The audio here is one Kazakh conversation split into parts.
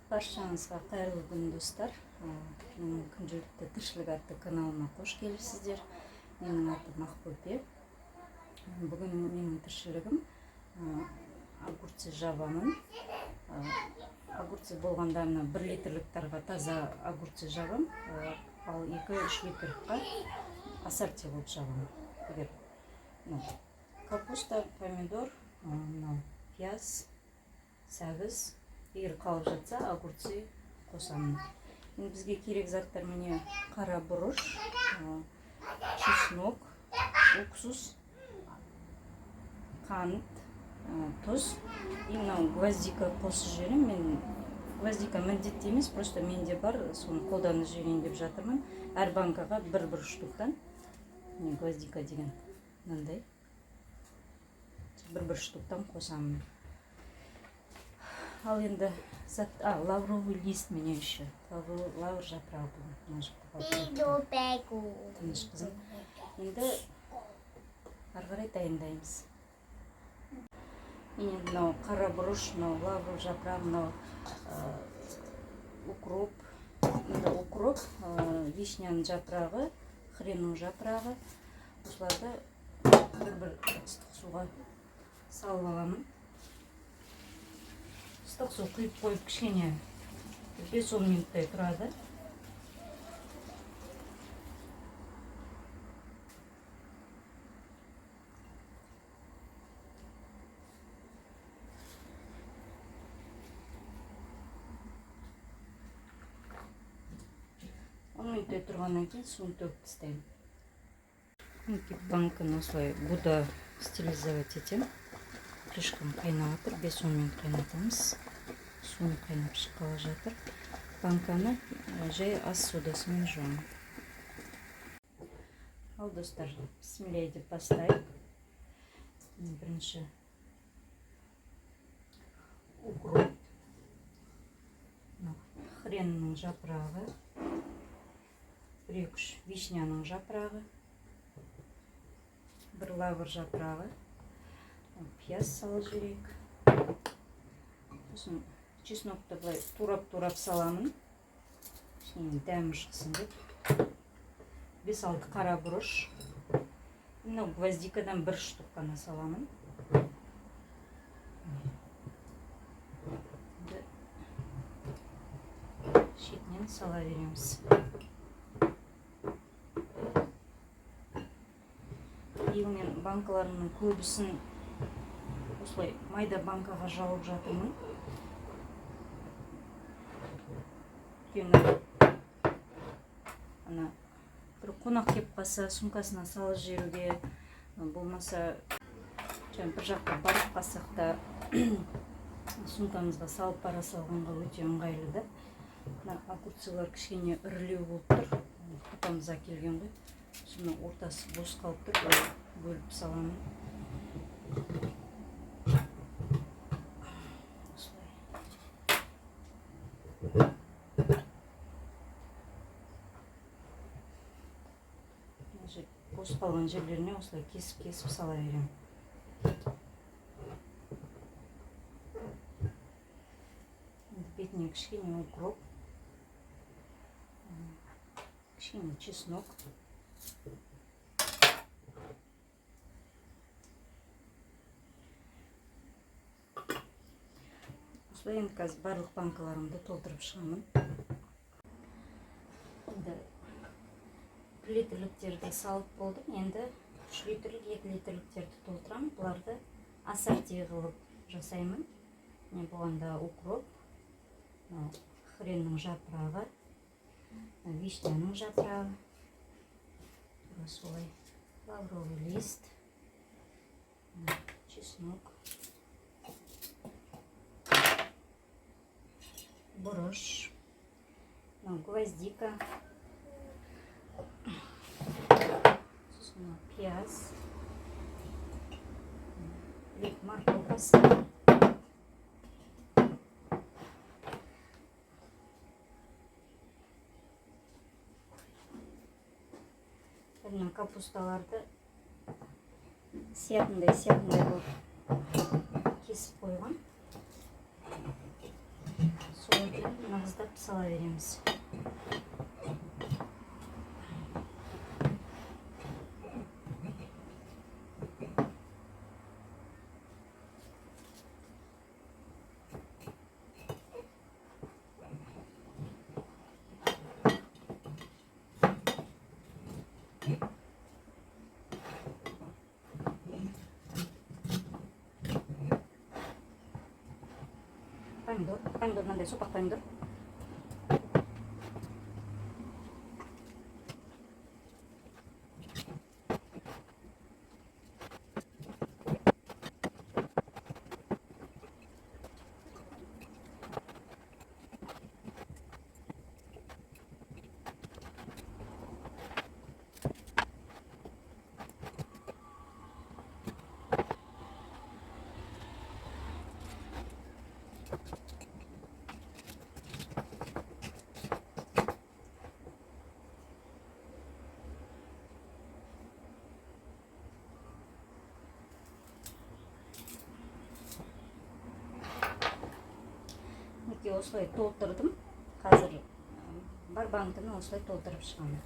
Баршаңызға қайырлы күн, достар. Менің «Күнделікті тіршілік» атты каналыма қош келіпсіздер. Менің атым Ақбөпе. Бүгін менің тіршілігім огурцы жабамын. Огурцы болғанда, мына 1 литрліктарға таза огурцы жабам, ал 2-3 литрлікқа ассорти қылып жабамын. Егер мынау капуста, помидор, мынау пияз, сәбіз, егер қалып жатса, огурцы қосамын. Енді бізге керек заттар: міне, қара бұрыш, чеснок, уксус, қант, тұз и мынау гвоздика қосып жіберемін. Мен гвоздика міндетті емес, просто менде бар, соны қолданып жіберейін деп жатырмын. Әр банкаға бір бір штуктан, міне, гвоздика деген мынандай, бір бір штуктан қосамын. Ал енді зат, лавровый лист, міне, еще лавр жапырағы бұл мына жақта қалып кетті. Тыныш, қызым. Енді ары қарай дайындаймыз. Міне, мынау қара бұрыш, мынау лавр жапырағы, мынау укроп, мында укроп, вишняның жапырағы, хреннің жапырағы. Осыларды бір бір ыстық суға салып аламын. Ыстық су құйып қойып, кішкене 5-10 минуттай тұрады. 10 минуттай тұрғаннан кейін суын төгіп тастаймын. Мінекей, банканы осылай буда стерилизовать етемін. Крышкам қайнап жатыр, 5-10 минут қайнатамыз. Суын қайнап шыққалы жатыр. Банканы жай ас содасымен жуамын. Ал, достар, бісміллә деп бастайық. Бірінші укроп, мынау хреннің жапырағы, бір екі үш вишняның жапырағы, бір лавр жапырағы, пияз салып жіберейік. Сосын чеснокты былай турап турап саламын, кішкене дәмі шықсын деп. Бес алты қара бұрыш, мынау гвоздикадан бір штук қана саламын. Енді шетінен сала береміз. Биыл мен банкаларымның көбісін осылай майда банкаға жауып жатырмын, өйткені ана бір қонақ келіп қалса, сумкасына салып жіберуге, болмаса жаңа бір жаққа барып қалсақ та, сумкамызға салып бара салғанға өте ыңғайлы да. Мына огурцылар кішкене ірілеу болып тұр, апамыз әкелген ғой. Соны ортасы бос қалып тұр, былай бөліп саламын осылай. Мына бос қалған жерлеріне осылай кесіп кесіп сала беремін. Енді бетіне кішкене укроп, кішкене чеснок. Осылай енді қазір барлық банкаларымды толтырып шығамын. Енді 1 литрліктерді салып болдым, енді 3 литрлік, 2 литрліктерді толтырамын. Бұларды ассорти қылып жасаймын. Міне, бұғанда укроп, мынау хреннің жапырағы, мына вишняның жапырағы, тура солай лавровый лист, мына чеснок, бұрыш, мынау гвоздика, сосын мынау пияз, бір морковкасы. Мына капусталарды сиятындай сиятындай қылып кесіп қойған. Солай. Нығыздап сала береміз. Помидор, помидор мынандай сопақ помидор. Мінекей, осылай толтырдым. Қазір бар банкіні осылай толтырып шығамын.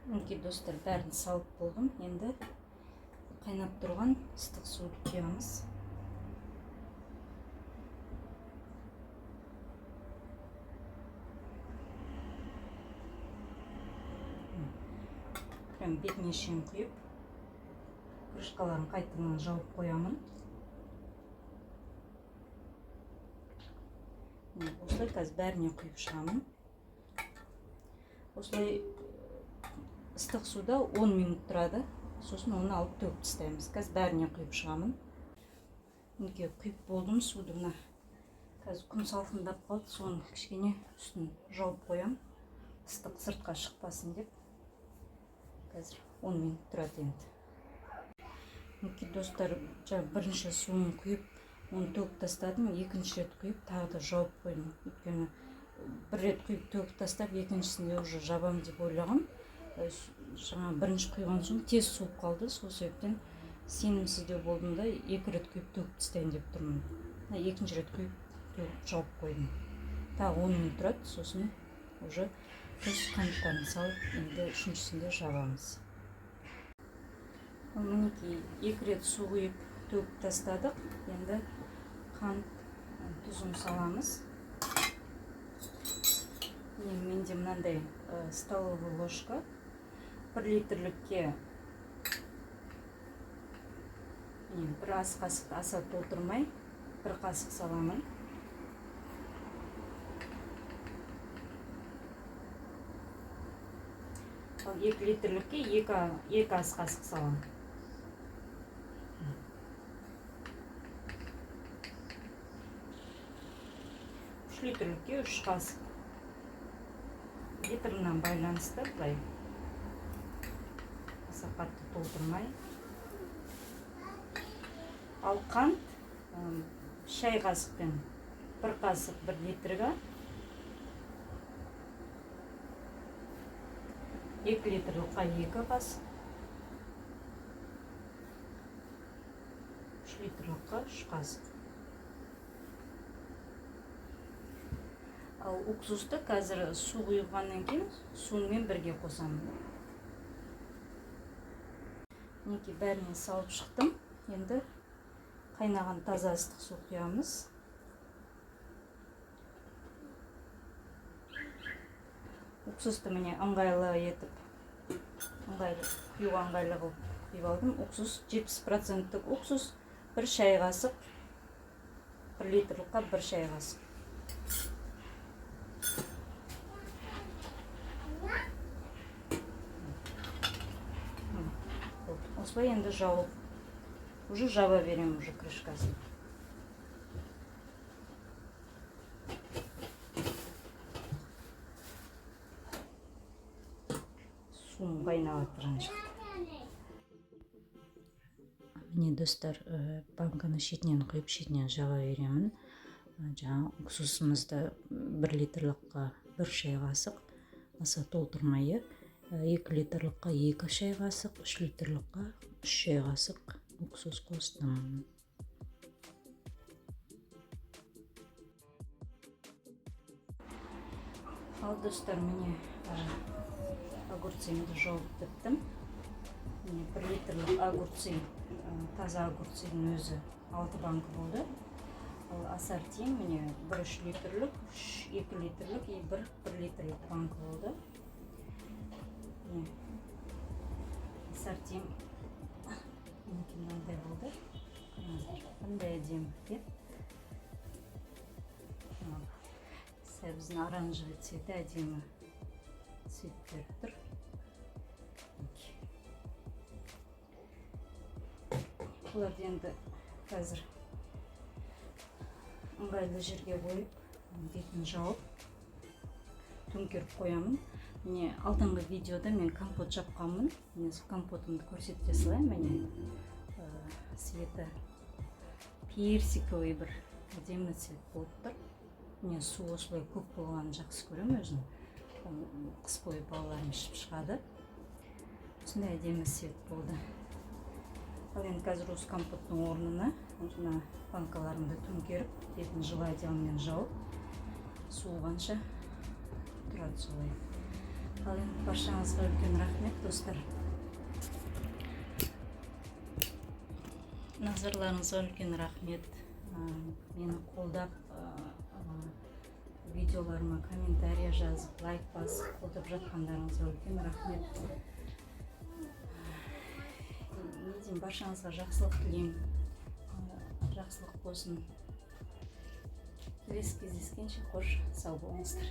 Мінекей, достар, бәрін салып болдым. Енді қайнап тұрған ыстық суды құямыз. Прям бетіне шейін құйып, крышкаларын қайтадан жауып қоямын. Осылай қазір бәріне құйып шығамын. Осылай ыстық суда 10 минут тұрады. Сосын оны алып төгіп тастаймыз. Қазір бәріне құйып шығамын. Мінекей, құйып болдым суды мына. Қазір күн салқындап қалды, соны кішкене үстін жауып қоямын. Ыстық сыртқа шықпасын деп. Қазір 10 минут тұрады енді. Мінекей, достар, жаңа бірінші суын құйып, оны төгіп тастадым. Екінші рет құйып, тағы да жауып қойдым. Өйткені бір рет құйып төгіп тастап, екіншісінде уже жабам деп ойлағам. Жаңа бірінші құйған соң тез суып қалды. Сол себептен сенімсіздеу болдым да, екі рет құйып төгіп тастайын деп тұрмын. Мына екінші рет құйып төгіп жауып қойдым. Тағы 10 минут тұрады, сосын уже тұз, қанттарын салып, енді үшіншісінде жабамыз. Мінекей, екі рет су құйып төгіп тастадық. Енді қант, тұзын саламыз. Міне, менде мынандай столовый ложка. 1 литрлікке міне, бір ас қасық аса толтырмай, бір қасық саламын. Ал 2 литрлікке екі ас қасық саламын. 3 литрлікке 3 қасық. Литрынан байланысты былай аса қатты толтырмай. Ал қант, шай қасықпен бір қасық 1 литрге, 2 литрлікқа 2 қасық, 3 литрлікқа 3 қасық. Ал уксусты қазір су құйғаннан кейін сумен бірге қосамын. Мінекей, бәріне салып шықтым. Енді қайнаған таза ыстық су құямыз. Уксусты міне ыңғайлы етіп, ыңғайлы, құюға ыңғайлы қылып құйып алдым. Уксус 70% уксус, 1 шай қасық, 1 литрлікқа 1 шай қасық. Осылай енді жауып, уже жаба беремін уже крышкасын. Суым қайнап жатыр жан жақта. Міне, достар, банканы шетінен құйып, шетінен жаба беремін. Жаңа уксусымызды 1 литрлыққа 1 шай қасық, аса толтырмай, 2 литрлыққа 2 шай қасық, 3 литрлыққа 3 шай қасық уксус қостым. Ал, достар, міне, огурцымды жауып біттім. Міне, 1 литрлік огурцы, таза огурцының өзі алты банка болды. Ал ассорти, міне, бір 3 литрлік, үш 2 литрлік и бір 1 литрлік банка болды. Міне, ассорти мінекей, мынандай болды. Қараңыздар, қандай әдемі, иә? Ал, сәбіздің оранжевый цветі әдемі цвет беріп тұр. Мінекей. Бұларды енді қазір ыңғайлы жерге қойып, бетін жауып, төңкеріп қоямын. Міне, алдыңғы видеода мен компот жапқанмын. Міне, сол компотымды көрсете салайын. Міне, цветі персиковый, бір әдемі цвет болып тұр. Міне, су осылай көп болғанын жақсы көремін өзім. Қыс бойы балаларым ішіп шығады. Осындай әдемі цвет болды. Ал енді қазір осы компоттың орнына мына банкаларымды төңкеріп, бетін жылы одеялмен жауып, суығанша тұрады солай. Ал енді баршаңызға үлкен рахмет, достар, назарларыңызға үлкен рахмет. Мені қолдап, видеоларыма комментарий жазып, лайк басып, қолдап жатқандарыңызға үлкен рахмет. Не деймін, баршаңызға жақсылық тілеймін. Жақсылық болсын. Келесі кездескенше, қош, сау болыңыздар.